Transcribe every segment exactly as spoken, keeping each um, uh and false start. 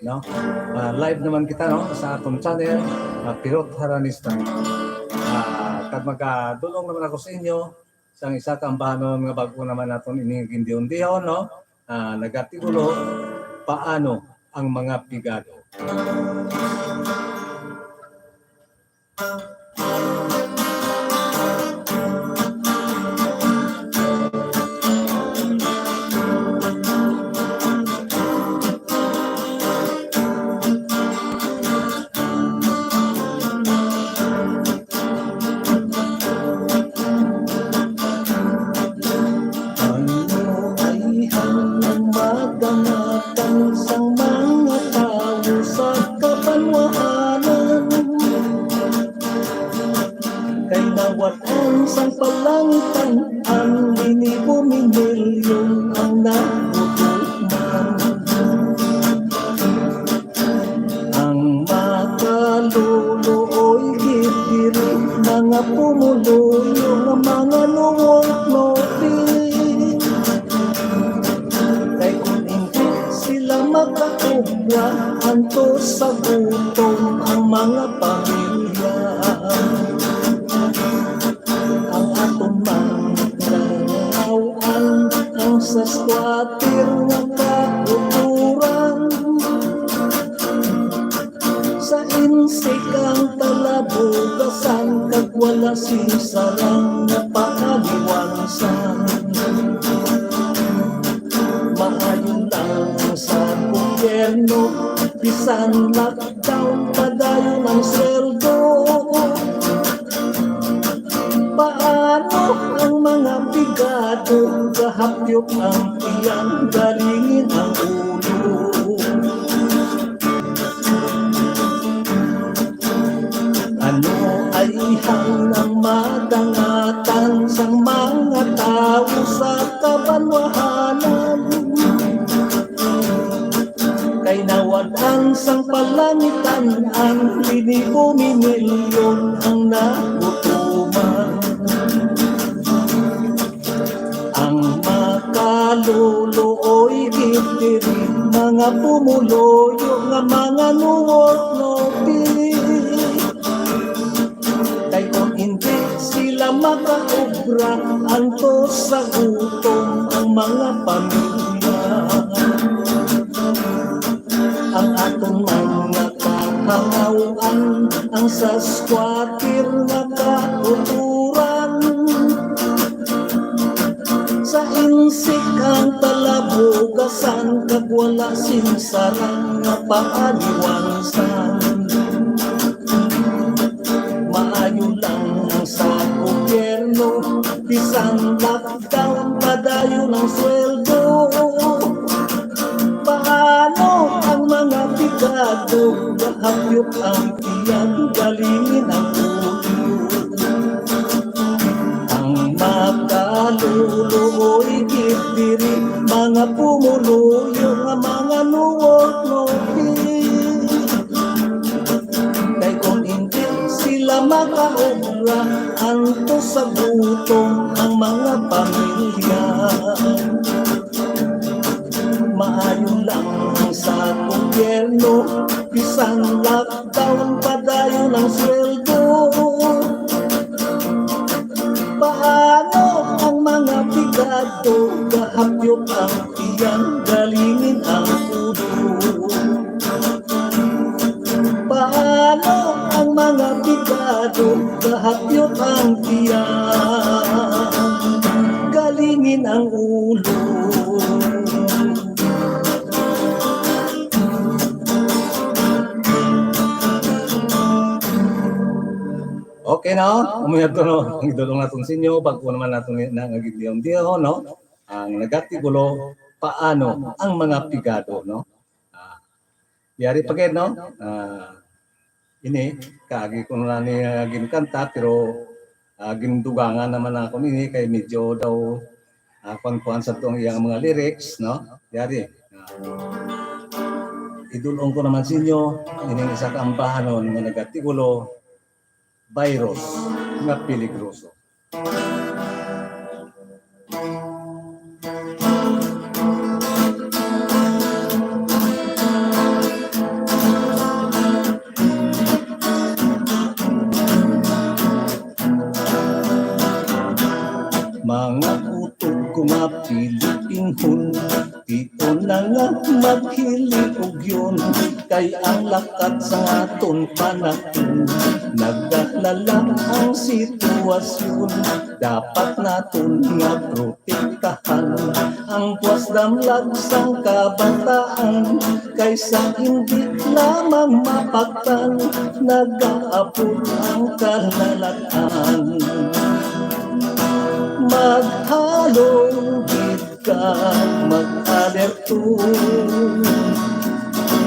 no? Ah, live naman kita, no, sa aton channel, ah, Pirot Haranista. Ah, kag magadulong naman ako sa inyo sang isa ka ambahanon nga bag-o naman naton ini gindihon-dihon, no? Ah, nagatigulo, Paano ang mga Pigado? Ano ay ang madangatan sang mga tawo sa kabanwaanan? Kay nawad-an sang palangitan ang linibo-minilyon ang nagutuman. Ang makaluluoy gid diri, mga pumuluyo nga mga nuwot no pin. Kay kung hindi sila makaubra, antos sa gutom ang mga pamilya. Ang aton mga kahaw-an, ang sa squatter nga kauturan. Sa insik ang talabugasan, kag wala sing sarang nga paaliwansan. Maayo lang sa gobyerno, bisan lockdown, padayon ang sweldo. Paano ang mga pigado? Gahapyok ang tiyan, galingin ang ulo. Ano ay ihang ang madangatan sang mga tawo sa kabanwahanan? Kay nawad-an sang palangitan ang linibo-minilyon ang nagutuman. Ang makaluluoy gid diri, mga pumuluyo nga mga nuwot no pin. Kay kung hindi sila makaubra, antos sa gutom ang mga pamilya. Ang aton mga kahaw-an, ang sa squatter nga kauturan. Sa insik ang talabugasan, kag wala sing sarang nga paaliwansan. Maayo lang ang sa gobyerno, bisan lockdown, padayon ang sweldo. Paano ang mga pigado? Gahapyok ang tiyan, galingin ang ulo. Ang makaluluoy gid diri, mga pumuluyo nga mga nuwot no pin. Kay kung hindi sila makaobra, antos sa gutom ang mga pamilya. Maayo lang ang sa gobyerno, bisan lockdown, padayon ang sweldo. Paano ang mga pigado? Gahapyok ang tiyan, galingin ang ulo. Paano ang mga pigado? Gahapyok ang tiyan, galingin ang ulo. Okay na, oh. Amo na to, no? Ang idulong naton sa inyo, bag-o naman naton nga gindihon-dihon, no? Ang nagatigulo, Paano ang mga Pigado, no? Ah, yari pa gid, no? Ah, ini, kaagi ko na ni, ah, ginkanta, pero, ah, gindugangan naman ako nini kay medyo daw, ah, kuan-kuan sa tong iyang mga lyrics, no? Yari. Ah, idulong ko naman sa inyo, ining isa ka ambahanon nga nagatigulo, Virus nga Peligroso. Maghilig og yun, kay ang lakat sa aton panahon, nagdala lang ang sitwasyon. Dapat naton nga protektahan ang buwas damlag sang kabataan, kaysa hindi lamang mapaktan, nagaabot ang kalalatan. Maghalong gid kag mag-alerto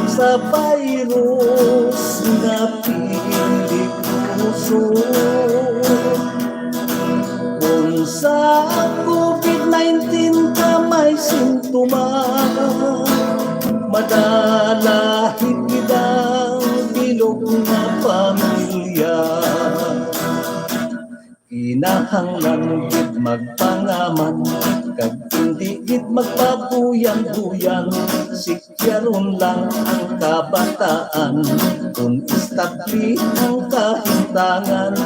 sa virus nga peligroso. Kung sa covid nineteen ka may sintoma, madala higit ang bilog nga pamilya. Kinahanglan gid magpangaman, kag hindi gid magpabuyan-buyan. Sikyaron lang ang kabataan, kung istabli ang kahimtangan.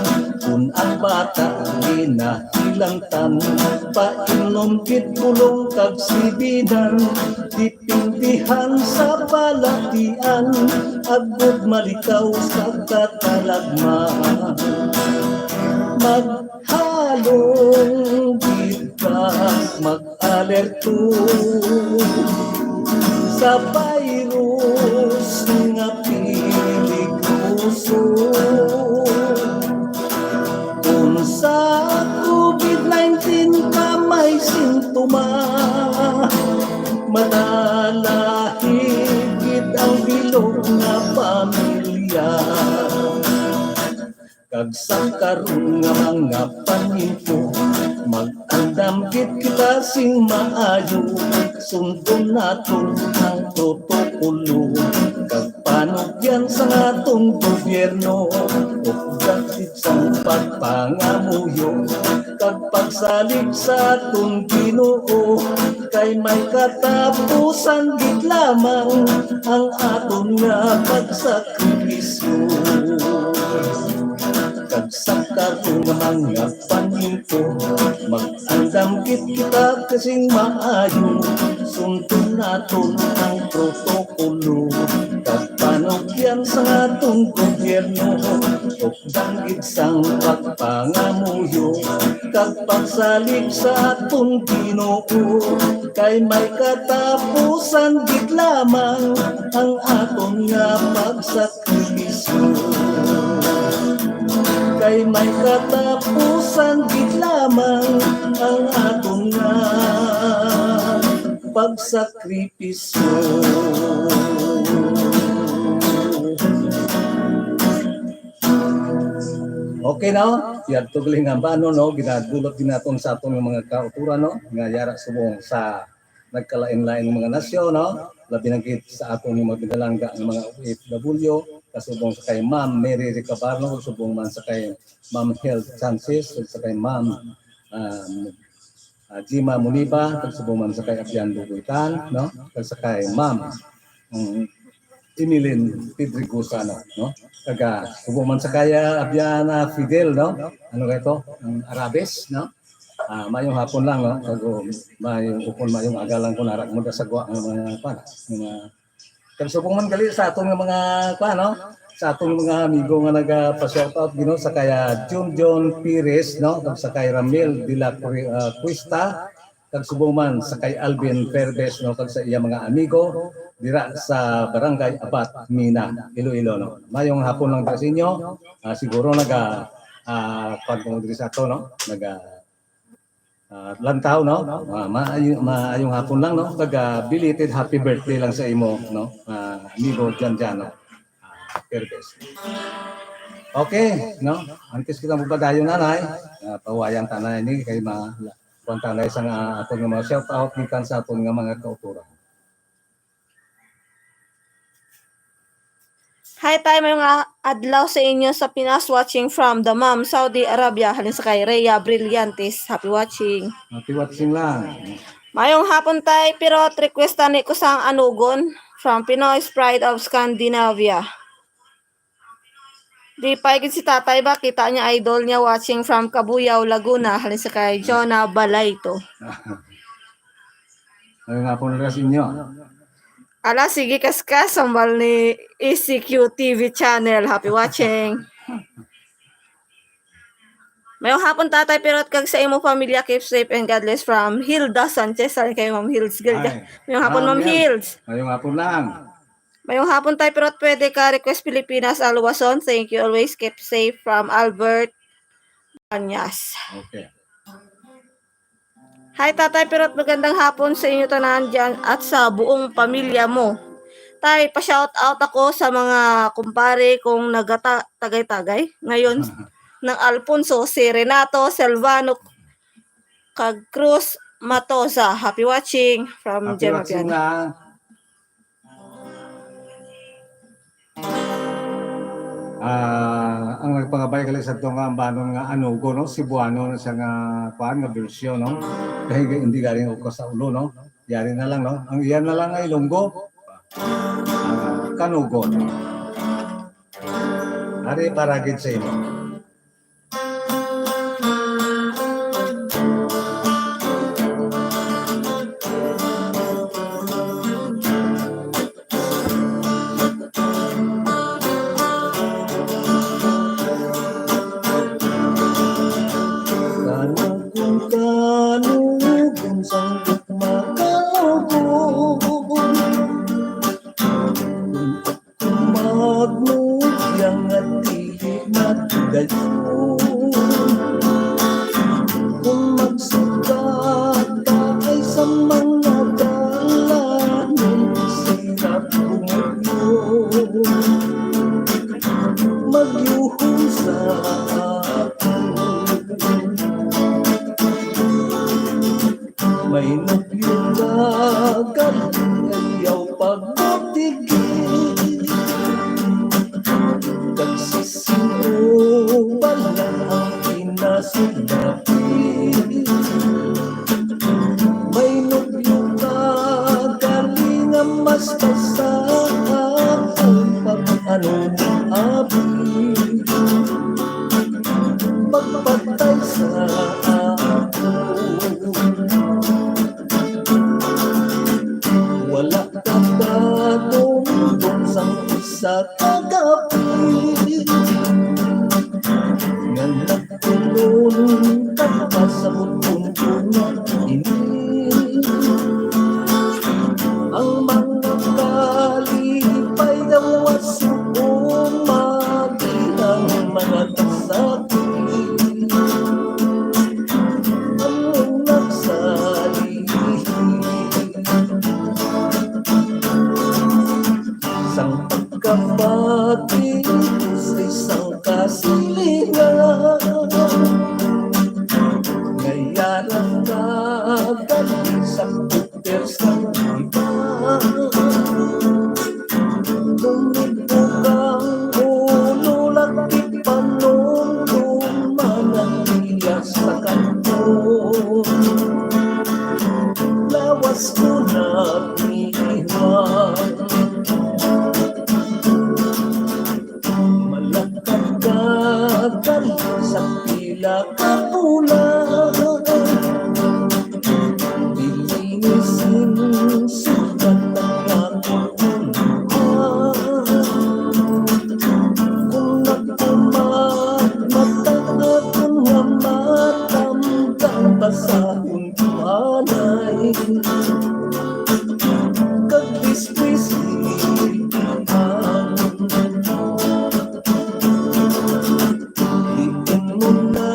Kung ang bata ginahilangtan, paimnon gid bulong kag sibinan. Depindihan sa balatian, agod malikaw sa katalagman. Maghalong gid kag mag-alerto sa virus nga peligroso. Kung sa covid nineteen ka may sintoma, madala higit ang bilog nga pamilya. Kag sa karon nga mga panimpo, mag-andam gid kita sing maayo. Sundon naton ang protokolo kag panugyan sang aton gobyerno, ug dapit sang pagpangamuyo kag pagsalig sa aton Ginoo, kay may katapusan gid lamang ang aton nga pagsakripisyo. Kag sa karon nga mga panimpo, mag-andam gid kita kasing maayo. Sundon naton ang protokolo kag panugyan sang aton gobyerno, ug danggit sang pagpangamuyo kag pagsalig sa aton Ginoo, kay may katapusan gid lamang ang aton nga pagsakripisyo. Kay may katapusan gid lamang ang aton nga pagsakripisyo. Okay, no? Yadto gali nga bano, no? Ginadulot din naton sa aton nga mga kauturan, no? Nga yara subong sa nagkalain-lain nga mga nasyon, no? Labi na gid sa aton nga mga pinalangga nga mga O F W, kasubong sa kay Ma'am Mary Ricabarno, subong man sa kay Ma'am Held Chances, sa kay Ma'am, um, ah, Jima Muniba, kasubong man sa kay Abian Bubuitan, no? Kag sa kay Ma'am, um, Emeline Pedregosa, no? No? Kag, ah, subong man sa kay, ah, Abian, ah, Fidel, no? Ano kay to? Ang Arabes, no? Ah, mayong hapon lang, no? Kag, oh, mayong upon, mayong aga lang kung ara mo da sa gwa nga mga, kuwan, mga, kag subong man gali sa aton nga mga, kuwan, no? Sa aton mga amigo nga nagapa-shoutout, gino, sa kay, ah, Jun John Pires, no? Kag sa kay Ramil de la Cri-, ah, Cuesta, kag subong man sa kay Alvin Perves, no? Kag sa iya mga amigo dira sa Barangay Abat, Mina, Iloilo, no? Mayong hapon lang dira sa inyo. Ah, siguro naga, ah, kuwan ko diri sa ato, no? Naga, ah, lantaw, no? Ah, maayo-, maayong hapon lang, no? Kag, ah, belated happy birthday lang sa imo, no? Ah, amigo Jan Jan, no? Ah, Perves. Okay, no? Antes kita mabadayon, nanay, ah, pawayan ta na ini kay ma-, kuwan ta na isang, ah, aton nga mga shout out gikan sa aton nga mga kauturan. Hi, tay, mayong a-, adlaw sa inyo sa Pinas, watching from Dammam, Saudi Arabia. Halin sa kay Rhea Brillantes. Happy watching. Happy watching lang. Mayong hapon, tay, pero request tani ko sang Anugon from Pinoy's Pride of Scandinavia. Di pa gid si tatay ba, kita niya idol niya watching from Cabuyao, Laguna. Halin sa kay Jonah Balayto. Mayong hapon lang sa inyo. Ala, sige, kaskas, sambal ni E C Q T V channel. Happy watching. Mayong hapon, Tatay Pirot, kag sa imo pamilya. Keep safe and God bless, from Hilda Sanchez. Ay, kay Ma'am Hills, girl. Ay, Mayong hapon, Ma'am Ma'am Hills. Hills. Mayong hapon lang. Mayong hapon, Tay Pirot. Pwede ka request Pilipinas, Aluwason. Thank you always. Keep safe, from Albert Bañas. Okay. Hi, Tatay Pirot. Magandang hapon sa inyo tanan dyan at sa buong pamilya mo. Tay, pa-shout out ako sa mga kumpare kong nagata-, Tagaytagay. Ngayon, ng Alfonso, si Renato Selvano, kag Cruz Matosa. Happy watching from Happy Gemma watching Piana. Na. Ah, ang nagpangabay gali sa ato nga ambanon nga Anugo, no? Cebuano na siya nga, kuan, nga bersyon, no? Kay hindi galing ko sa ulo, no? Yari na lang, no? Ang iyan na lang ay Ilonggo. Ah, Kanugo. Ari para gid sa imo. Kanugon, kanugon, sang gugma kanugon. Magmugya nga dili matugayon. Kung magsugat ka kay sa mga dalan, sirap bumulong. Magyuhon sa akon. May nubyo ka, galing ayaw pagbutigi. Kag sisiyo, balang ang pinasulati. May nubyo ka, galing nga mas basa ang pag-ano ni abi. Magpatay sa ako. Wala ka ba dungdong sang isa ka gabi nga nagtulon ka pa sa muntong nga ini? Ang mga kalipay daw wasuon, magihang mga kasakit. Ang nagsalig sang pagkapati sa isang kasilingan. Ngayaran ka gali sa Pero sa iba, lumibog ang ulo, lakip panungtong manantiya sa kanto. Lawas ko na iwan. Malakad ka, dali sa pila ka pula. Dili ni sinsugat ang akon pulungan. Kung nagkumat mata akon nga matamtang, basahon ko anay. Kag biskwis, diin mo na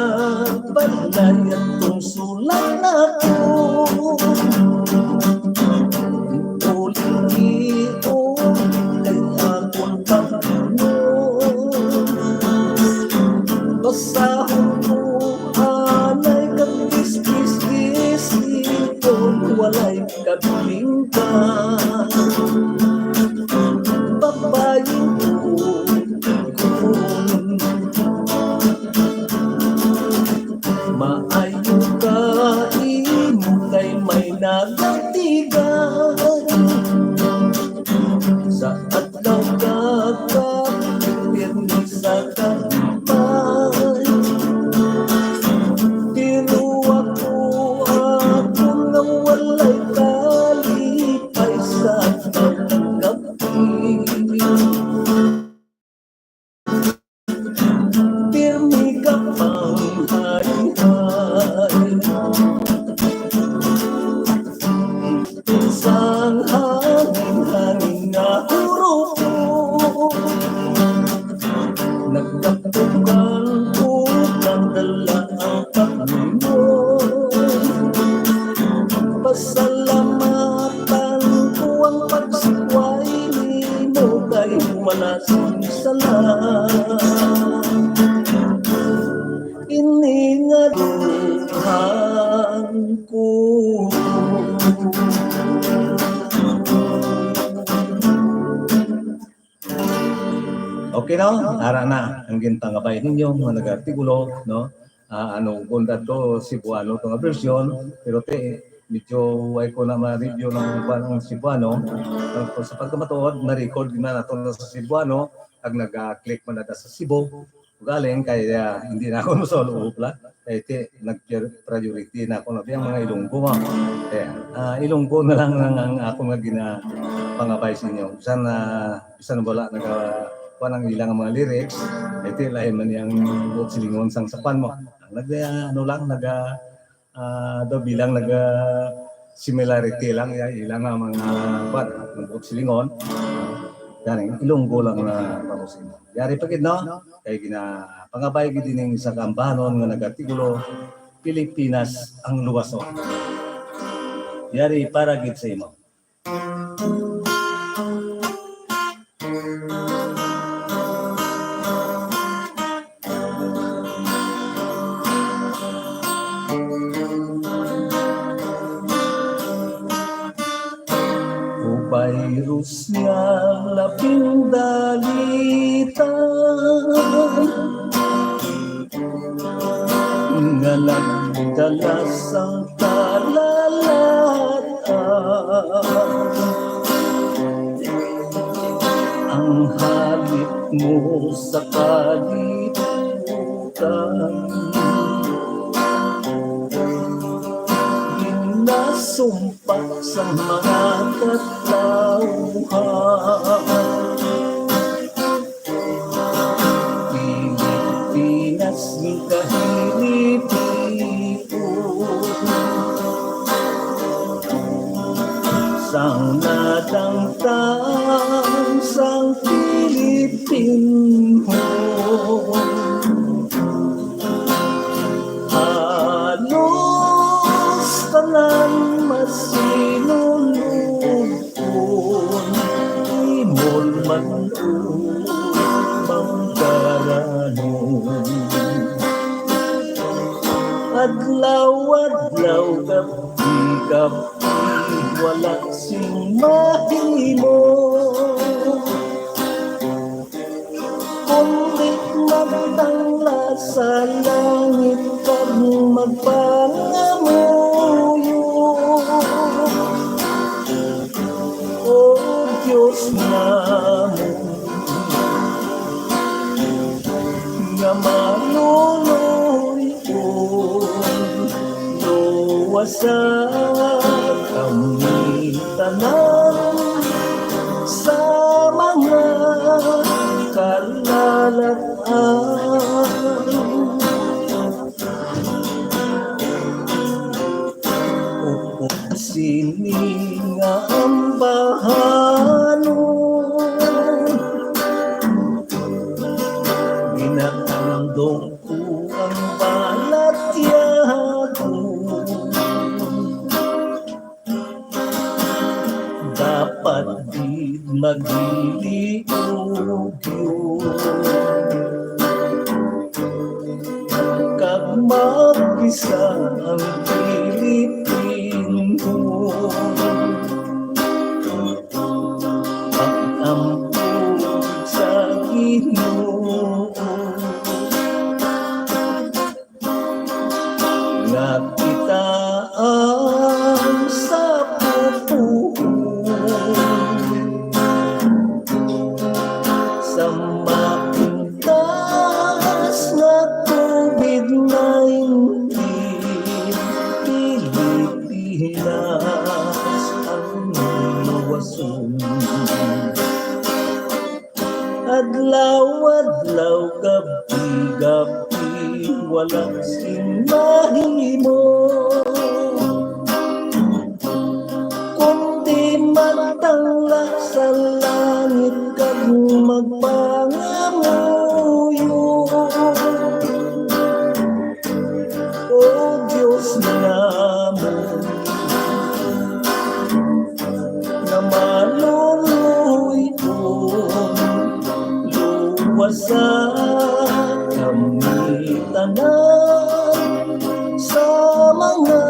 Wala sing sala. Ini nga duhang ko. Okay, no? Ara na ang gintangabay ninyo, mga nag-artikulo, no? Ah, ano, kung dato Cebuano to nga version, pero te, medyo way ko na ma-review ng kuwan ang Cebuano. Pero sa pagkamatuod, na-record na nato na sa Cebuano, ag nag-click man na sa Cebu. Ugaling kay, ah, hindi na ako masolo upla. Kay ti nag-priority na ako na biyang mga Ilonggo, ma'am. Kaya, ah, Ilonggo na lang ang, ang ako nga ginapangabay sa inyo. Bisan na, bisan wala naga kuwan ang ilang mga lyrics, kay ti lain man yang buot silingon sang sapan mo. Ang nag, ah, ano lang, naga, ah, daw bilang naga similarity lang ya ilang nga mga kuwan, ang buot silingon. Gani, Ilonggo lang na pamusin. Yari pa gid, no? Kay ginapangabay gid ining isa ka ambahanon nga nag-artikulo, "Pilipinas ang luwason." Yari para gid sa imo. O virus nga labing dalitan, nga nagdala sang kalalatan. Ang halip mo sa kalibutan, ginasumpa sa mga katawhan. Pilipinas, kahilipon, sang nadangtan sang Pilipinhon. Halos tanan masinulog kon imol man o manggaranon. Adlaw-adlaw, gab-i-gab-i, wala sing mahimo. Kundi magtangla sa langit kag magpangamuyo, O Dios namon, nga maluloy-on, luwasa kami tanan sa mga kalalatan. Upod sini nga ambahanon, ginatandog ko ang balatyagon. Dapat gid magliog-liog kag mag-isa ang Pilipinhon. Pag-ampo sa Ginoo nga kita ang sa pupuon sa mapintas nga COVID nineteen. Pilipinas ang luwason. Adlaw-adlaw, gab-i-gab-i, wala sing mahimo, kundi magtangla sa langit kag magpangamuyo. O Dios namon, nga maluloy-on, Sa kami tanan sa mga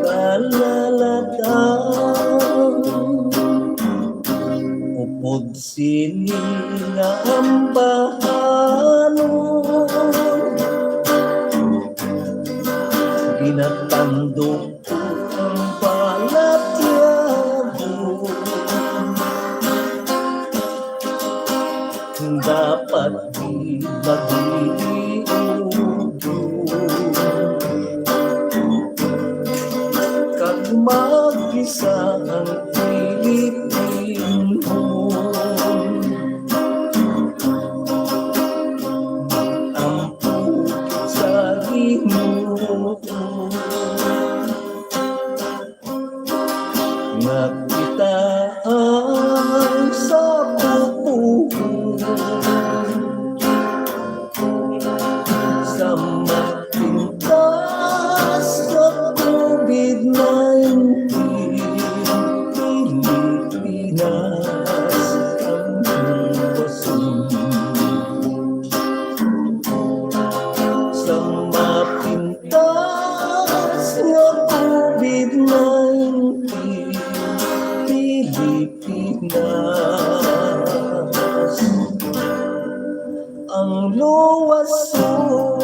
kalalatan, upod sini nga ambahanon, ginatandog ang balatyagon. Dapat di magliog kag mag-isa ang Pilipinhon. Ampo sa Ginoo nga kita ang sa pupuon. Sa mapintas sa COVID nineteen, Pilipinas ang iwason. Sa mapintas nga COVID nineteen, Pilipinas ang luwason.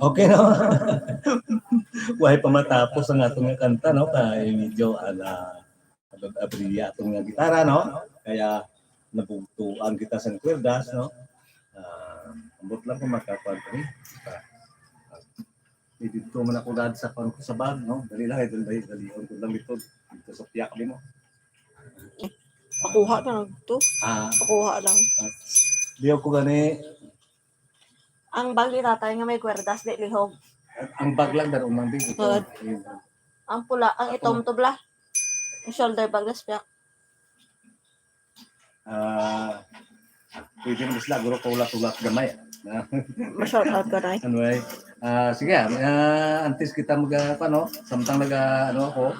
Okay, no? Way pa matapos ang aton nga kanta, no? Kay medyo, ala, abriya aton nga gitara, no? Kaya nabugtuan kita sang kwerdas, no? Ah, ambot lang kung makakuan kami. Dito man ako dad sa, kuan ko sa bag, no? Dali lang, idol, dali, dali. Ang lang dito, dito sa piyak din, no? Pakuha na lang to. Ah, Pakuha lang. Di ako gani. Ang bag ni tatay nga may kwerdas, di lihog. Ang bag lang, darong lang din. Good. Ayun. Ang pula, ang Ako itom na. to bla. Ang shoulder bag, das piyak. Ah, pwede na sila, guro, kaulat-ulat gamay. Ma-shout out ko, Nay. Anyway, ah, sige, ah, antes kita mag, ah, ano, samtang nag, ah, ano ako,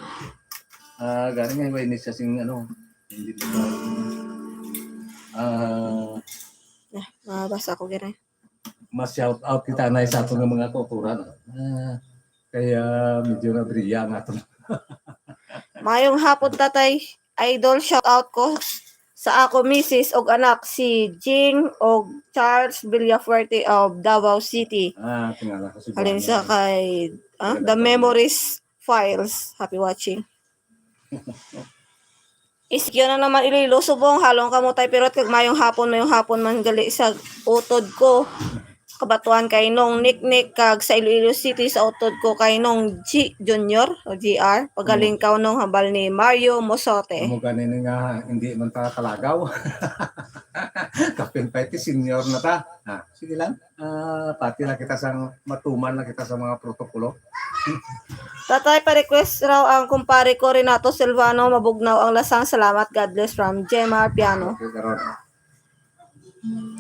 ah, galing nga, inis siya sing, ano, hindi ko, ah, Ah, mabasa ko, gani. Ma-shout out kita na sa aton nga mga kautoran. Ah, kaya medyo nabriya nga aton. Mayong hapon, Tatay Idol. Shout out ko sa ako misis og anak, si Jing og Charles Villafuerte of Davao City. Ah, tingala ko si Halin sa Juana. kay, ah, Magandang The taon. Memories Files. Happy watching. Isigyo na naman Iloilo, subong, halong kamo, Tay Pirot, kag mayong hapon, mayong hapon man gali sa utod ko. Kabatuan kay Nong Niknik, kag sa Iloilo City sa utod ko kay Nong G Junior o G R. Pagaling Mm. ka, Nong, hambal ni Mario Mosote. Amo gani ni nga, hindi man ta kalagaw. Kapin pa iti senior na ta. Ah, sige lang. Ah, pati lang kita sang matuman lang kita sa mga protokolo. Tatay, pa-request raw ang kumpare ko, Renato Silvano, Mabugnaw ang Lasang. Salamat, God bless, from Gemma Piano. Okay, karon.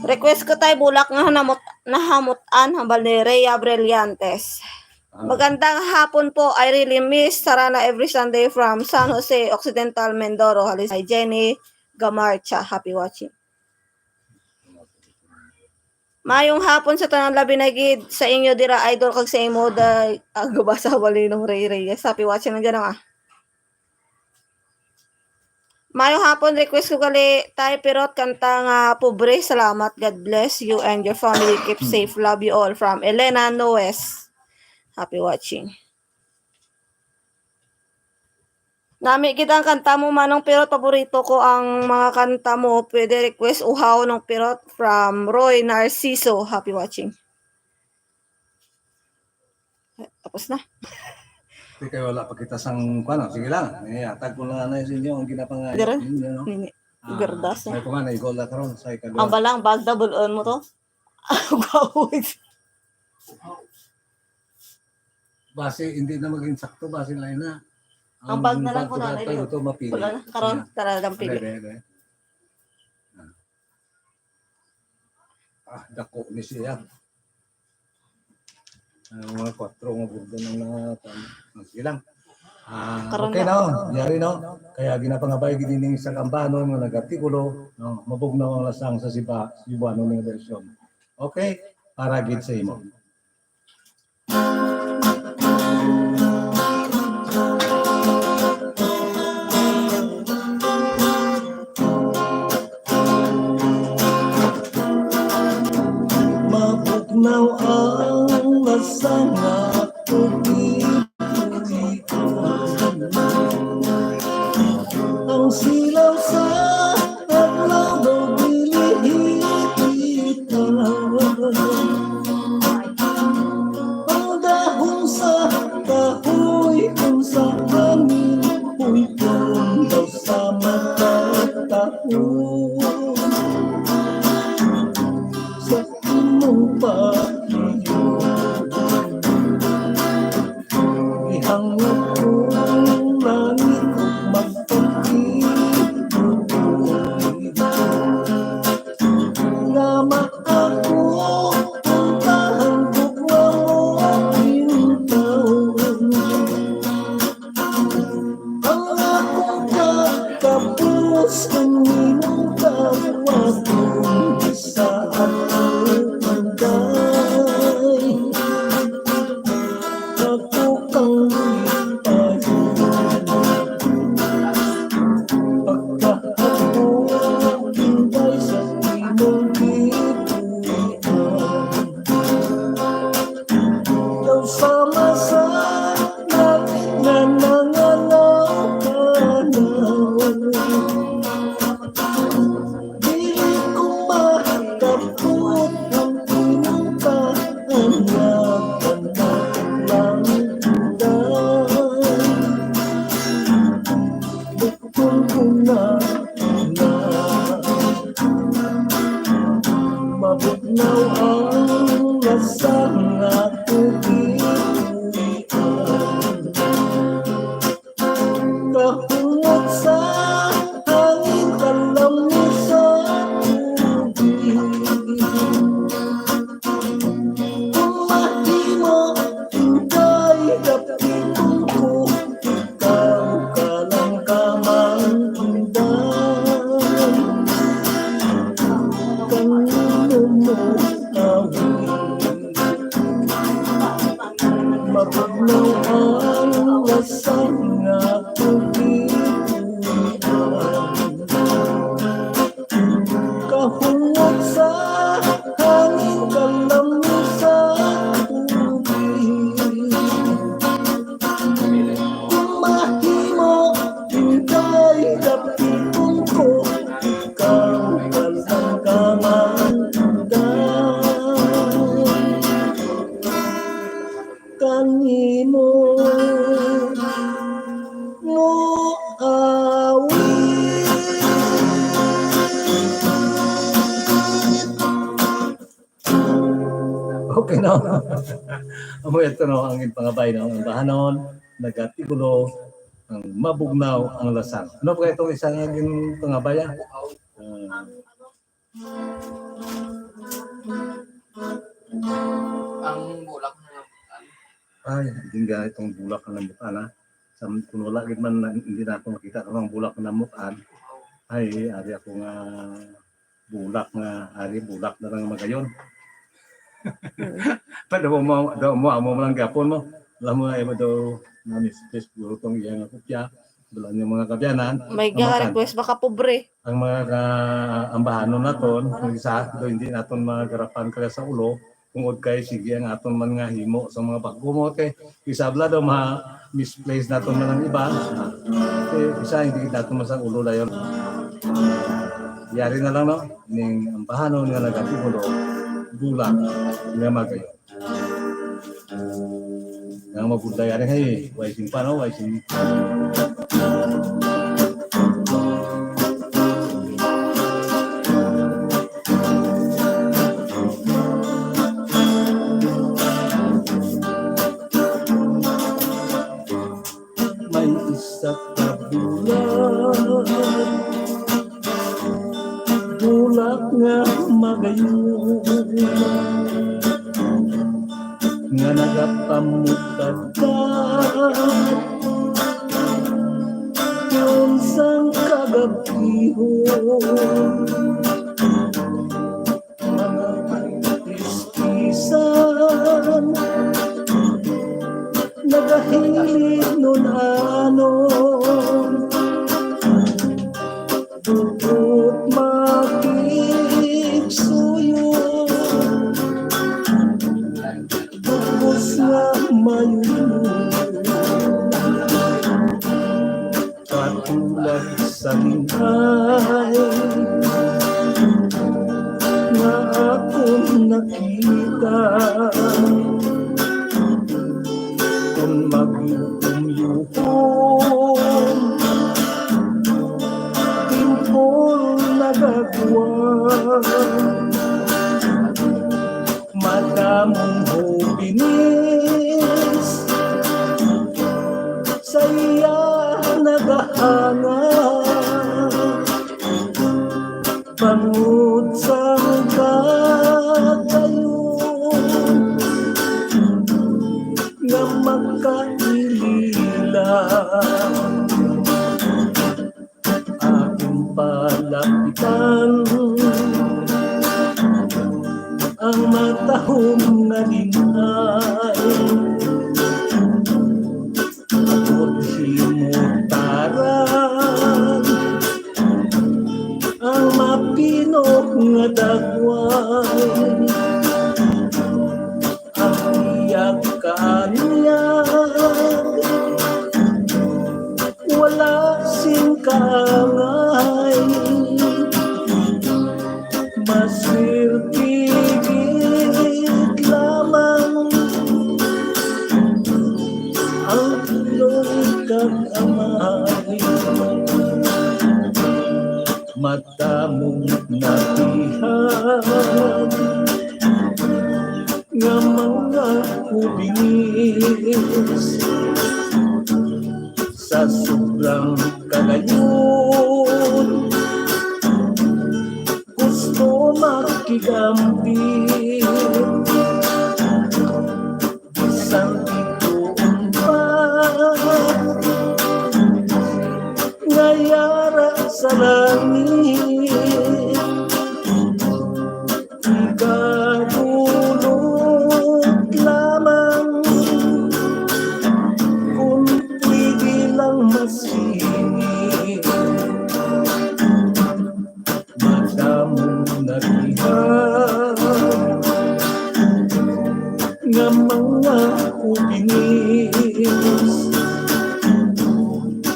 Request ko, Tay, bulak nga hanamot-, nahamutan, hambal ni Rhea Brillantes. Ah. Magandang hapon po. I really miss Sarana every Sunday from San Jose Occidental, Mindoro. Halis kay Jenny Gamarcha. Happy watching. Mayong hapon sa tanan, labi na gid sa inyo dira, idol, kag sa imo, da-, ang gabasa, Ninong Ray Reyes. Happy watching lang dyan, ah. Mayong hapon, request ko gali, Tay Pirot, kanta nga Pobre. Salamat. God bless you and your family. Keep safe. Love you all. From Elena Noes. Happy watching. Nami gid ang kanta mo, Manong, pero paborito ko ang mga kanta mo. Pwede request Uhaw, Nong Pirot, from Roy Narciso. Happy watching. Tapos na. Di kay wala pa kita sang, kuwan, sige lang. Eh, atag ko lang na sa inyo ang ginapangayo Dira? ninyo, no? Nini. Ah, Gardas, may eh. Kuwan, naigo lang karon sa ikadua. Ang balang bag, double on mo to? Gawid. Base, hindi na maging sakto, base lang na. Ang bag na lang bag ko ko na, na, Nay, ito, mapili. Wala na. Karon, Sige. tara, dampili. Ano, ano, ano? Ah, dako ni siya. Ang mga kwatro nga burdan ang na-, ah, sige lang. Ah, Karon okay na. Na, oh. Yari, no? Kaya ginapangabay gid ining sa kambanon nga nag-artikulo, no? Mabugnaw ang lasang sa Siba-, Cebuano nga version. Okay? Para gid sa imo. Mabugnaw ang lasa nga tubig. Ang silaw sa adlaw daw dili bitaw. Ang dahon sa kahoy kung sa hangin, puy-on daw sa mata taon. Sa imong pagluyo. Ihangop ko langit ug magpakigulong. Nga maako ang kahangkog nga mo pintaw. Ang akong kakapos ang imong tawagon sa akong anday. Ako kang lipayon. Pagkahapon, hinday sa imong gipuy-an. Daw sama sa langit nga nanganaw-tanaw. Dili ko makapot ang imong kaanab-anab lang, hinday. Bukon ko na, na. Mabugnaw ang lasa nga tubig. Kahumot sa hangin, kalamig sa tubig. Kung mahimo, hinday, dapiton ko, ikaw ka lang kamanggudan. Kanino mo awit? Mabugnaw ang lasa nga tubig. Kahumot sa hangin, kalamig sa tubig. Kung mahimo, hinday, dapiton ko, ikaw ka lang kamanggudan. Kanimo mo awit. Okay na. Amo ito, no, ang pangabay, no, ang bahanon, nag-artikulo, ang mabugnaw ang lasang. Ano pa itong isa nga ginpangabay, ah? Ah. Ang bulak na namutan. Ay, hindi nga itong bulak na namutan, ha? Sa, kung wala gid man, hindi na ako makita kung ang bulak na namutan. Ay, ari ako nga bulak nga, ari, bulak na lang magayon. Pero mo, daw mo, amo man ang gapon mo. Alam mo na, imo daw, na-misplace siguro tong iyang kopya. Wala niyo mga kabyanan. May Ang mga ga-request, baka pobre. Ang mga ka-, ambahanon naton, ang isa, do hindi naton magarapan kaya sa ulo, tungod kay sige ang aton man nga himo sa mga bag-o mo, kay isabla daw ma-misplace naton man ang iba. Kay isa, hindi naton man sa ulo dayon. Yari na lang, no? Ning ambahanon nga nagatibulo, bulak nga magayon. Ang mabudlay ani, hey, way simpa, no? Way simpa. May isa ka bulak, bulak nga magayon, nga naga Yun sang kagabihon, mga artistisan, nagahilid nun anon. Bukod makigsuyo, bugos nga mayuyo. Katulad sa lingay nga akon nakita, kon magyukom-yukom, timpol nagagwa. Madamong hobenes sa iya nagahanga, bangod sang kadayon nga makailila. Akon palapitan ang matahom nga lingay, agod himutaran ang mapino nga dagway. Ang iya kaanyag wala sing kaangay. Maswerte gid lamang ang iloy kag amay. Madamong nabihag nga mga hobenes, sa sobrang kadayon, gusto makig-ambit. Bisan bituon pa nga yara sa langit, ikadulot lamang, kon pwede lang masingit. Madamong nabihag nga mga hobenes,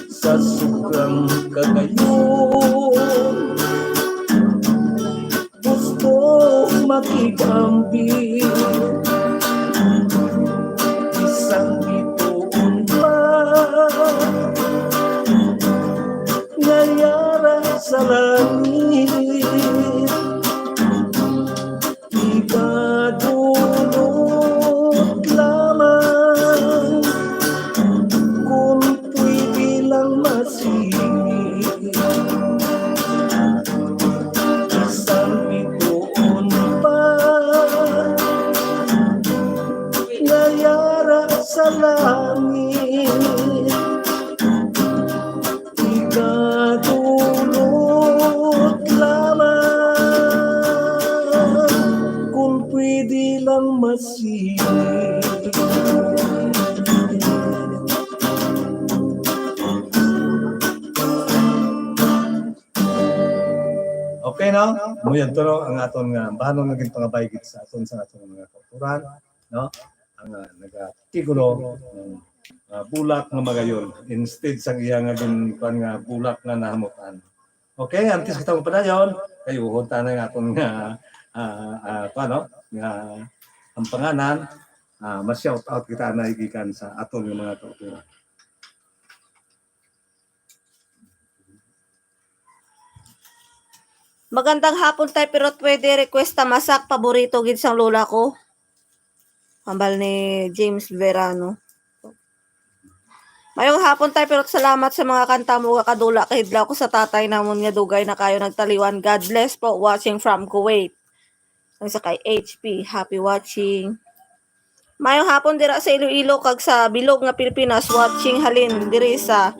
sa sobrang kadayon, gusto makig-ambit. Bisan bituon pa nga yara sa langit, ikadulot lamang, kon pwede lang masingit. Bisan bituon pa nga yara sa langit, ikadulot lamang, kon pwede lang masingit. Okay, no? Mo yan, pero ang aton nga, bahanon nga ginpangabay gid sa aton, sa aton mga kautoran, no? Ang, ah, nagatitulo ng, ah, Bulak nga Magayon, instead sang iya nga gin-, kuwan nga Bulak nga Nahamutan. Okay, antes kita magpadayon, kay uhod ta na yung aton nga, ah, ah, kuwan, no? Nga ang panganan, ah, ma-shout out kita na gikan sa aton nga mga kautoran. Magandang hapon, Tay Pirot. Pwede request ta Masak, paborito gid sang lola ko. Hambal ni James Verano. Mayong hapon, Tay Pirot. Salamat sa mga kanta mo. Kadula kahidlaw ko sa tatay namon nga dugay na kayo nagtaliwan. God bless po. Watching from Kuwait. Ang sa kay H P. Happy watching. Mayong hapon dira sa Iloilo kag sa bilog nga Pilipinas, watching halin diri sa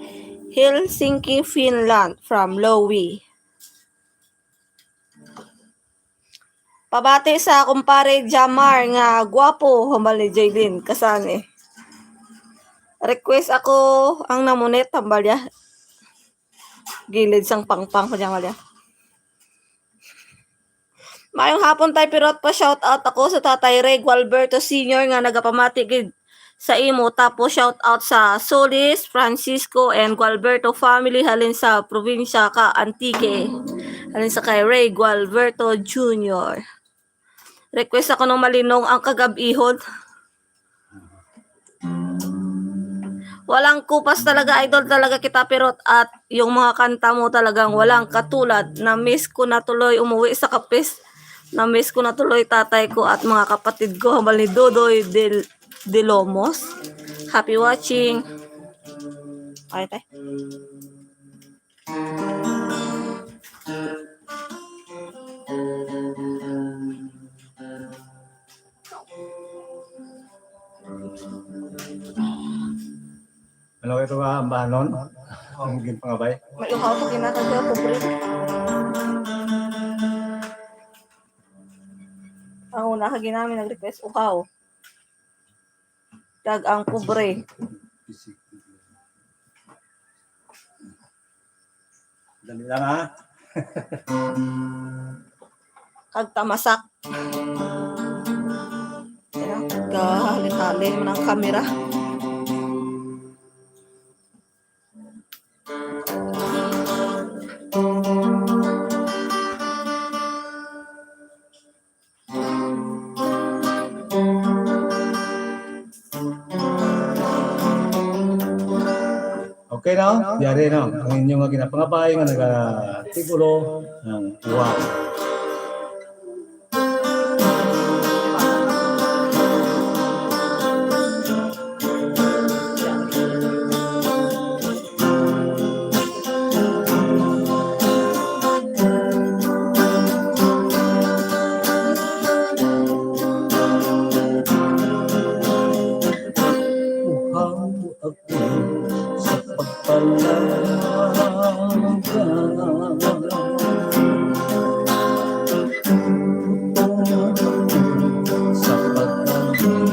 Helsinki, Finland, from Lowi. Pabati sa kumpare Jamar nga gwapo, hambal ni Jaylin Kasane. Request ako ang namunit, hambal niya. Gilid sang pangpang ko dyan, wala. Mayong hapon, Tay Pirot. Pa-shout out ako sa Tatay Ray Gualberto Senior nga nagapamati gid sa imo. Tapos shout out sa Solis, Francisco, and Gualberto family halin sa probinsya ka Antique. Halin sa kay Ray Gualberto Junior. Request ako ng Malinong ang kagabihon. Walang kupas talaga, idol talaga kita, Pirot, at yung mga kanta mo talagang walang katulad. Na-miss ko na tuloy umuwi sa Capiz. Na-miss ko na tuloy tatay ko at mga kapatid ko, hambal ni Dodoy Del, De Lomos. Happy watching. Ay, tay. Ano ito nga ambanon? Ang ginpangabay? May uhaw ko ginatag ko, pobre. Ang una ka ginami nag-request, uhaw. Kag ang pobre. Dali lang, ha? Kag tamasak. Ayan, kahalin-halin man ang kamera. Okay, no? Yari, no? Ang inyo nga ginapangabay nga nagatigulo ng wow. Uhaw ako sa pagpalangga. Gutom ako sa pagpalangga.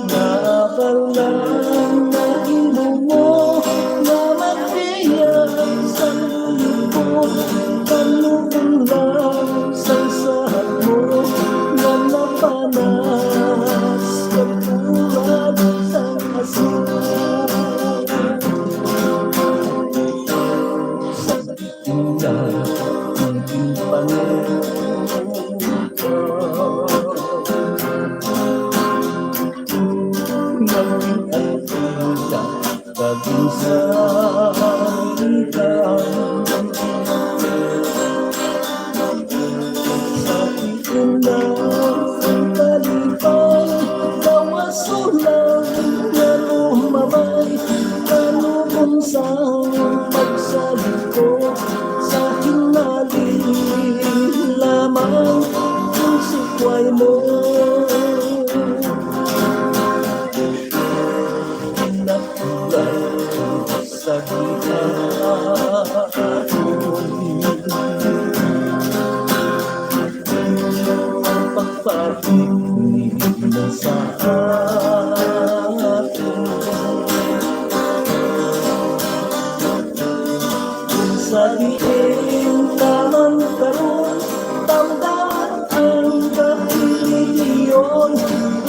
Nga abala na imo mo nga magbiya sa lubot, kanugon lang sa sahat mo nga napanas kag tulad sang asin. Sa Inda ang ginpangayo. Naging ang inda, naging sa ikaw. Sa inda ang kalipay, gawas ulan nga lumabay, kanugon sang pagsalikod. Sa hinali lamang ang sikway mo. Nakulat sa gihapon. Ang pagpati nimo sa akon. Sa diin ka man karon, tamdaman ang kahiliyon,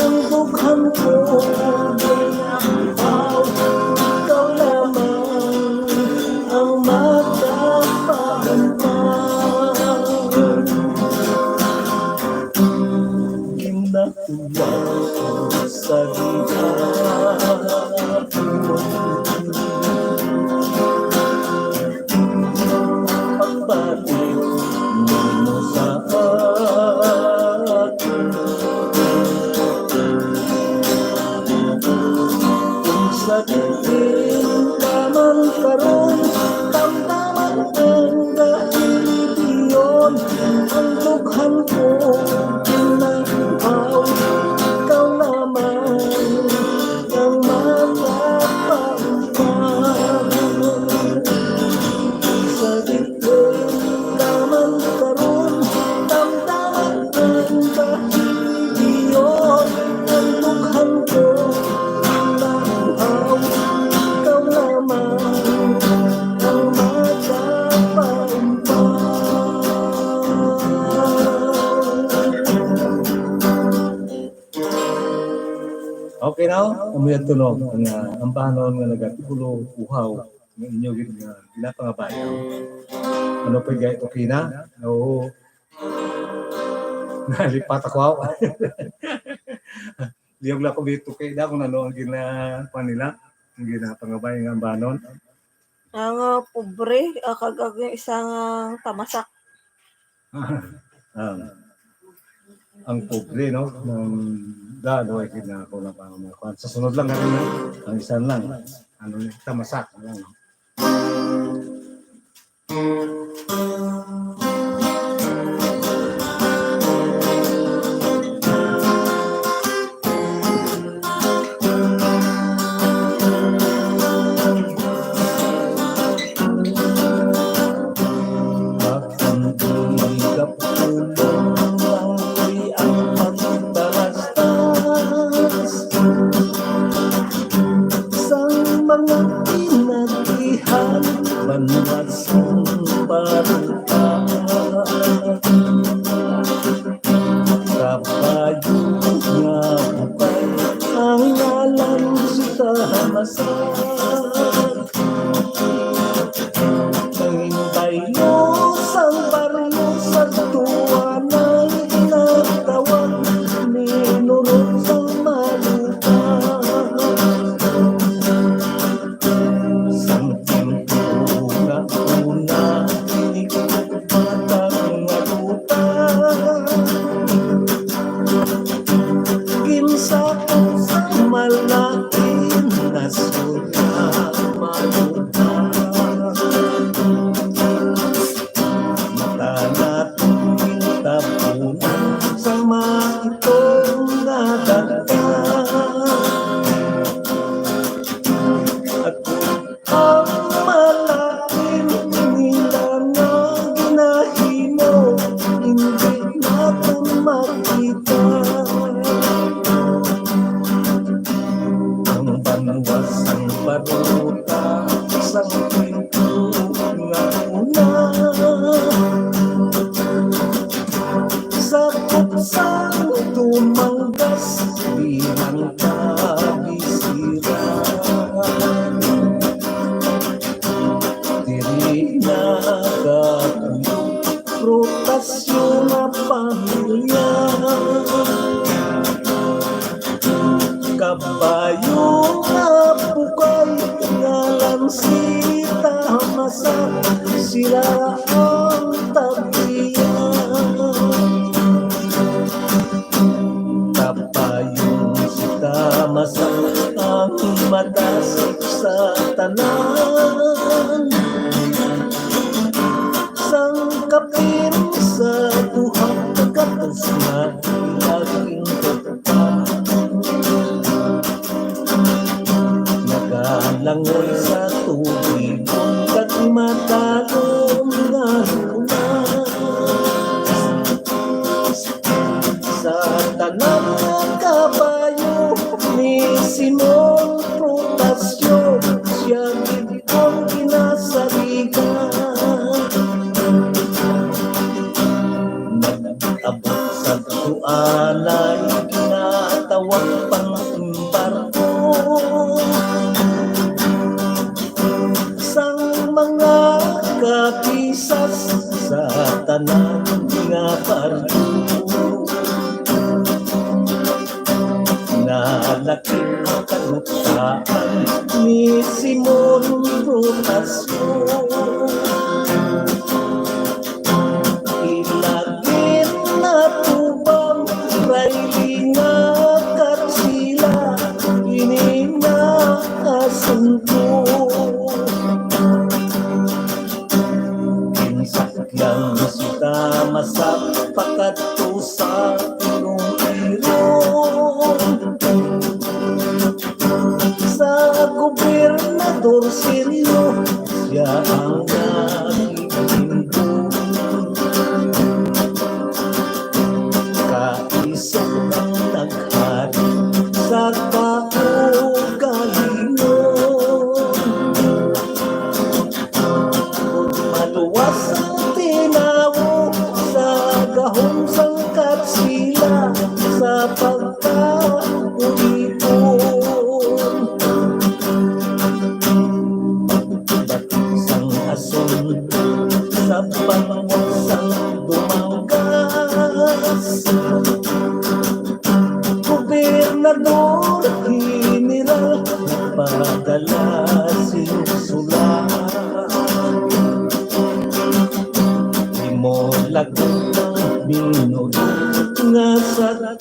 ang dughan ko ginaampaw, ikaw lamang ang makapaampaw. Gina- Umaw sa gihapon. Pagbati nimo sa akon. Kung sa diin ka man karon, tamdaman ang kahiliyon. Okay na, amo yan tunog ang, ah, ang banon nga nagatulo uhaw nga inyo gid nga ginapangabayan. Ano pa gay, okay na? Oo. Nalipat ako, aw. Liyog lang ko dito kay da kung ano ang gina-, kuwan nila, ang ginapangabay nga banon. Ang, ah, pobre, ah, kag ang isa nga tamasak. Ah, ang pobre, no? Nang dalo ay kinako na pa ang mga kuwan. Sa sunod lang, ano na, ang isa lang. Ano, tamasak lang, no? Ang di kapulong, ang di ang pagtalastas. Sang mga kinatihan, banwa sang baruta. Kabayo nga bukay, ang ngalan sa masag. Ang baylo sang baryo sa tuwa na ginatawag ni Nurot sa Malupa. Sang tiempo nga una, ini ko batang nga butang. Ginsakop sa malain nasod nga malupa. Mata naton gintapunan sa maitom nga dagat. Ako ang malain nila nga ginahimo, hindi naton makita. Ang banwa sang baruta, sang tiempo nga una, sakop sang tumanggas, bilang kabisira. Diri nagapuyo, prutasyo nga pamilya. Kabayo nga bukay, ngalan si Tamasa, sila ang tagiya. Kabayo si Tamasa, ang matasik sa tanan. Sang kapin sa duha ka gatos nga laging tukpan. Nagalangoy sa tubig kag matalom nga lunas. Sa tanan nga kabayo ni Simon Prutasyo, sia gid ang ginasaligan. Nag-abot sa tualay, ginatawag pang barko. Sang mga kabisas sa tanan nga baryo, nalakip ang kalutaan ni Simon Prutasyo. Ilagin na tubang, rayli nga karsila, ini nga asunto. Ginsakyan si Tamasa pakadto sa irong-irong. Sa gobernador Sirio, sia ang naging kaisog ang naghari sa kaugalingon. Maluwas ang tinawo sa gahom sang katsila sa pagkaulipo.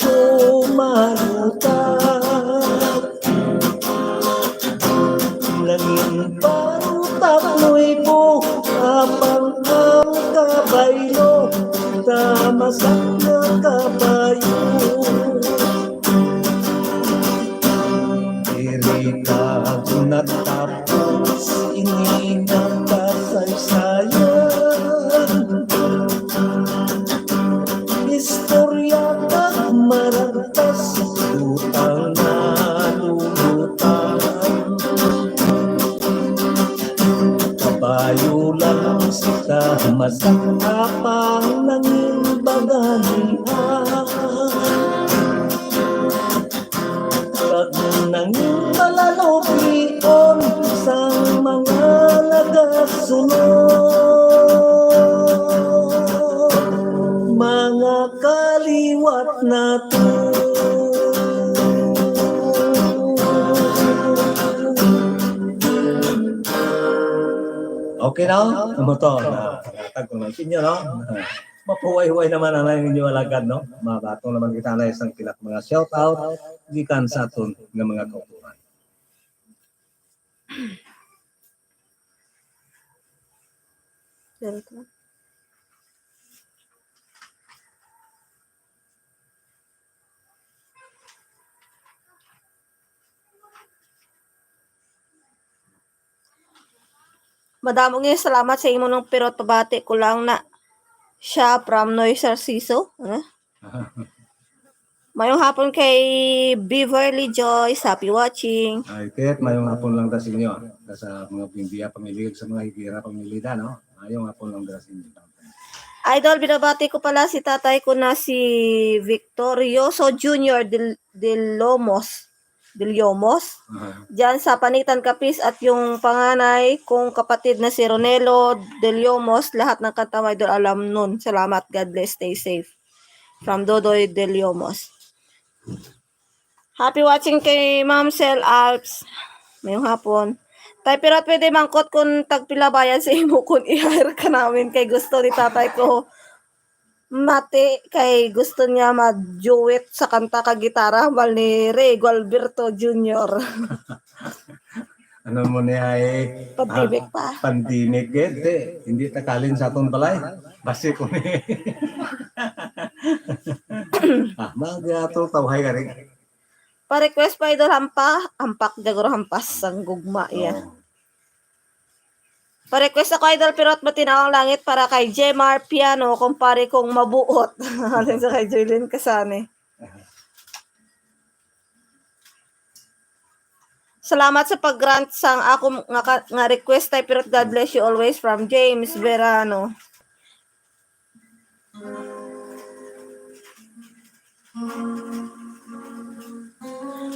Umaruta. Nangin paruta mo'y po, apang ang kabaylo, tamasak na kabayo. Diri kag natapos ini nga kasaysayan. Istorya kag maragtas, butang na lumutan. Kabayo lang sila, masaka pang nangin baganihan. Kag nangin malanubion sang mga nagasunod, mga kaliwat nato. Okay na? Amo to. Na, tag ko lang sa inyo, no? Mapahuway-huway naman ang inyo alagad, no? Mabaton naman kita na isang kilat mga shout out gikan sa aton nga mga kauturan. Madamo nga salamat sa imo nung pirot, pabati ko lang na siya from Noy Sarciso. Ano? Mayong hapon kay Beverly Joyce. Happy watching. Ay, Ket, mayong hapon lang ta sa inyo, ah. Sa mga Buendia pamilya, sa mga Higuera pamilya, no? Mayong hapon lang ta sa inyo. Idol, binabati ko pala si tatay ko na si Victorioso Junior Del, Del Lomos. Del Lomos. Aha. Diyan sa Panitan, Capiz, at yung panganay kong kapatid na si Ronelo Del Lomos, lahat ng kanta mo, Idol, alam nun. Salamat. God bless. Stay safe. From Dodoy Del Lomos. Happy watching kay Ma'am Sel Alps. Mayong hapon. Tay Pirot, pwede mangkot kung tagpila bayad sa imo kung i-hire ka namin kay gusto ni tatay ko mati kay gusto niya mag-duet sa kanta kag gitara hambal ni Ray Gualberto Junior. Ano mo ni ay, Pandemic ah, pa. Pandemic, eh, di, hindi takalin sa atong balay. Basi ko ni. Ah, mga ato tawhay ka rin. Pa-request pa, Idol, hampa, hampak, jaguro, hampas sang gugma, iya. Oo. Pa-request ako, Idol, pero at matinaw ang langit para kay Jemar Piano, kumpare kong mabuot. Alin sa kay Joylene Casane. Salamat sa pag-grant sang ako nga, ka- nga request, Tay Pirot. God bless you always, from James Verano.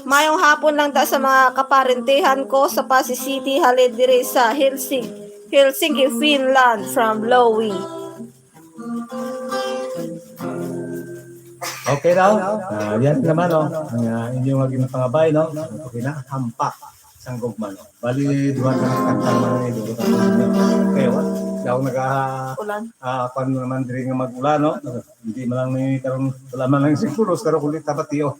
Mayong hapon lang ta sa mga kaparentehan ko sa Passi City, halin diri sa Helsinki, Helsinki, Finland, from Lowy. Okay daw? Ah, yan naman, oh. Ang, ah, inyong maging pangabay, no? Okay na, hampak sang gugma, no? Bali, duha ka kanta man ni Doro ka. Kaya wa, daw naga, Ulan. Ah, kwan naman diri nga mag-ulan, no? Hindi man lang ni karon, wala man lang siguro, pero kulit na pati, oh.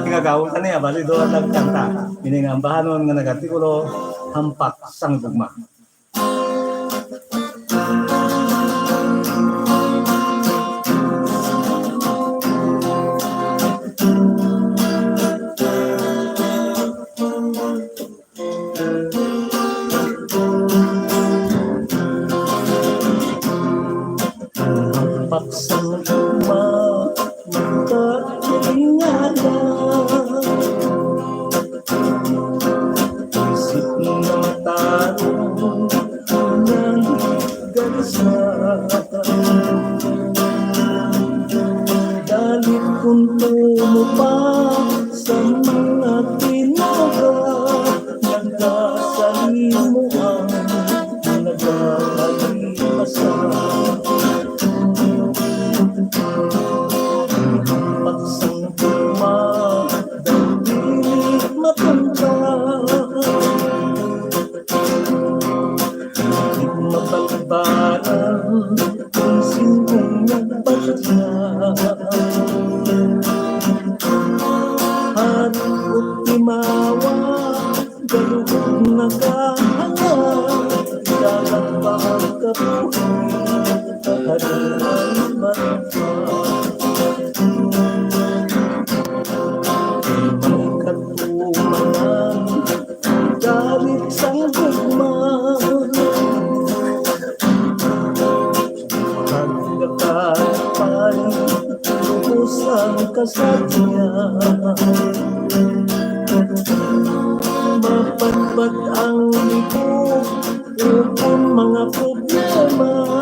Tingagawon ka niya, bali, duha ka kanta. Ini nga ambahanon nga nagatikulo, hampak sang gugma. Ang paksang luma, magkatingala. Isip na matarong, naligan sa dalit kung tumupa sa mga tinaga. Nagkasalimo ang nagkakalimasan. Pagsangkuma, dili matunta. Di mabalbaran kung sino nagbatya. Kahanap, dagat pa ang kabuhi, kaharian man pa. May katumanan, galit sang gugma. Pagkakalipay, lubos ang kasadya. Mapatpat ang libog, ukon mga problema.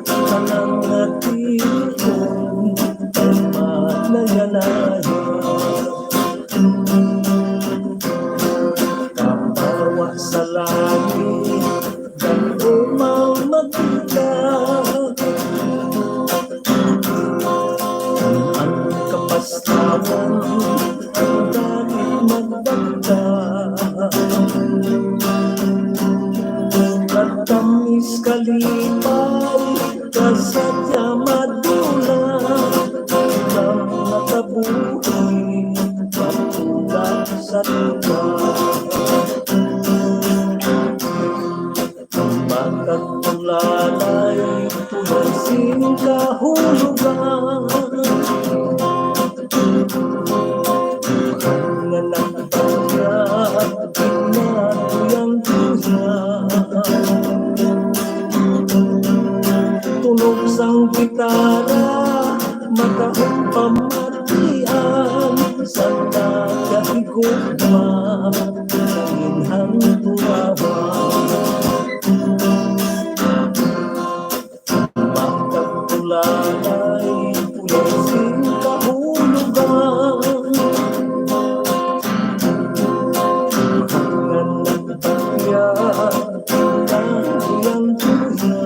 Kanang natipon, pagmalayanaya. Kapawa sa langit, dagko magkita. Ang kapastawan, ang dagit magbagta. Katamis kalipay, kasadya madula, ang nakabuhi, matula sa tuba. Ang magkagtulalay, tulad sing kahulogan. Ang anak Kanya ginatuyang-tuya. Tunog sang gitara, matahong pamatian, sa nagahigugma, nanginhan tulawan. Magkagtulalay, tulad sing kahulogan. Hangan nagtagya, ang iyang tuya.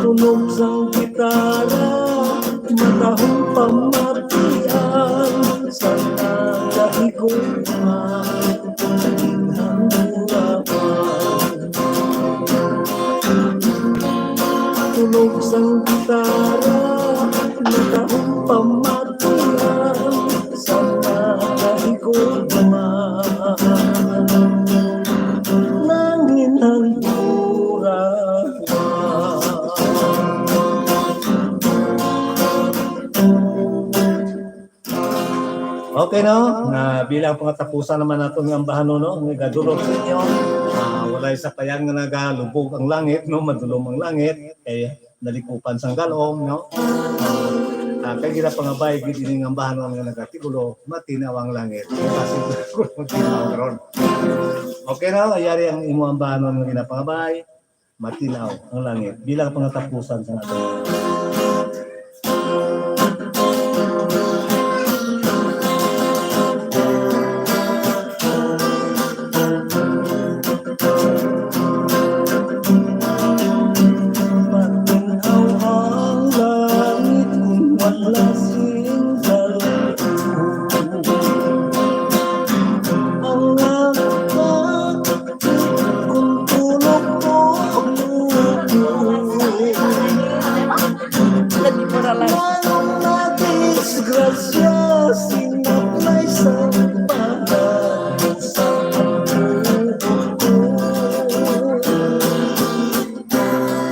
Tunog sang gitara, matahong pamatian, sa nagahigugma. Tunog sang gitara, matahong pamatian, sa nagahigugma. Nanginhan tulawan. Okay, no? Na bilang pangatapusan naman naton nga ambahanon, no? Nga gadulog sa inyo, ah, walay sapayan nga nagalubog ang langit, no? Madulom ang langit, kay nalikupan sang galom, no? Ah, kay ginapangabay gid ini nga ambahanon nga nagatigulo, matinaw ang langit. Kasi kung matinaw karon. Okay, no? Yari ang imo ambahanon nga ginapangabay. Matinaw ang langit bilang pangatapusan sa aton. Matinaw ang langit kung wala sing galon. Ang anak Kung tulog ko, lugod. Lagi mo na lang. Lalong nadisgrasya, sinablay sa pagkabusa ang buhok ko.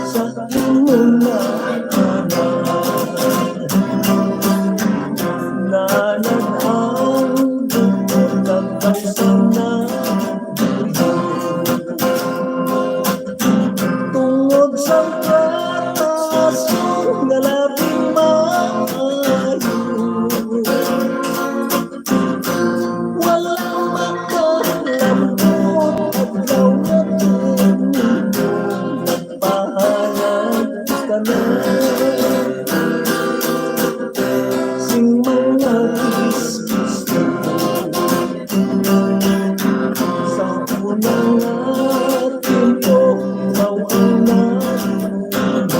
Sa imo na, nanag ang buhok kag kausa na. Tungod sa kwarta, aso nga labing maayo. Walang makalambot, adlaw nga tumindog, nagpahayag ka na. Sing mga kismis ko. Sa una nga tiyempo, ikaw ang nagbulig.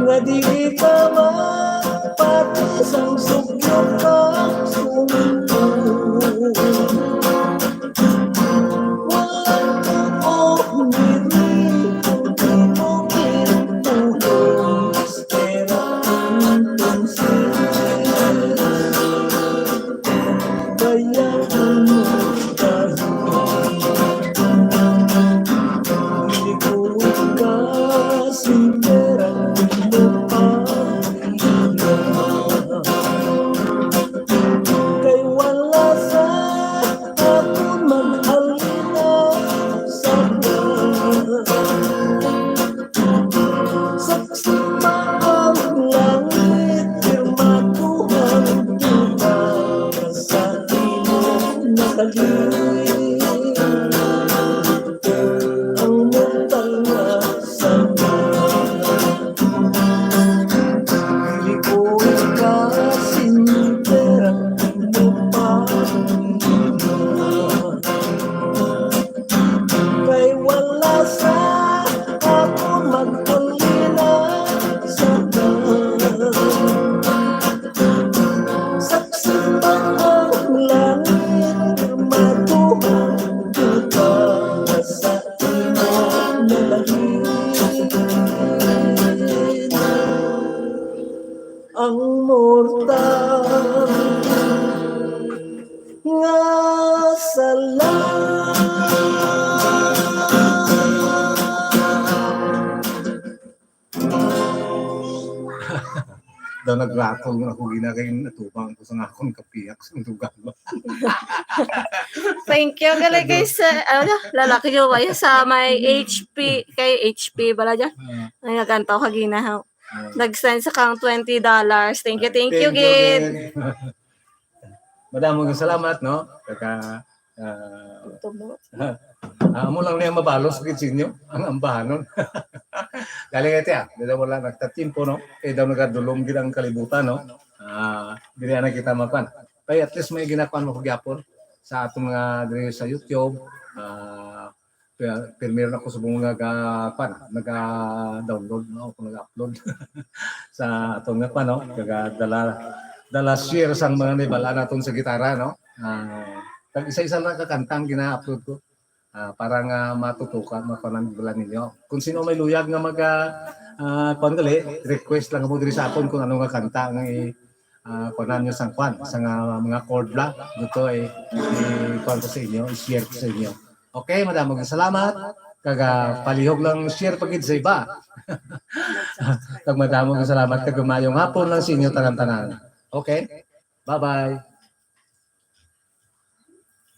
Nga dili ka magpati sang sugyo kag sumpo. Walang tuo ni Rico, di mo gintulo. Pero entonces, Ang mortal nga sala. Daw nagratol nga ako ginagay, natubang ko sa akon kapiyak sa lugar. Thank you gali kay sa, ano, lalaki nyo ba yun? Sa may H P, kay H P bala dyan. Ah, Ay, nagantaw ka ginahaw. ah. Nag-send sa kang twenty dollars. Thank you, thank you, gid. Madamo nga salamat, no? Kaka, ah, Tubo. ah, amo lang niya mabalos gid sa inyo ang ambahanon. Dali nga tiya, dito wala nagtatimpo, no? Eh, daw nagadulom gid ang kalibutan, no? Ah, dili na kita mapan. Kaya at least may ginakuan mo gyapon sa aton nga diri sa YouTube. Ah, kaya primero na ko subong nga ga, kuan, naga-download, no? Kung naga-upload sa aton nga kuan, no? Kaga dala, dala share sang mga nibal-an naton sa gitara, no? Ah, tag isa-isa lang ka kanta ang gina-upload ko. Ah, para nga matutukan, makuan ang dala ninyo. Kung sino may luyag nga mag, ah, ah, kuan gali, request lang mo diri sa akon kung ano nga kanta nga i, ah, kuanan nyo sang kuan, sa nga mga chord bla, dito eh, i-kuan ko sa inyo, i-share ko sa inyo. Okay, madamo nga salamat. Kaga palihog lang share pa gid sa iba. Kag madamo nga salamat, kag mayong hapon lang sa inyo tanan-tanan. Okay? Bye-bye.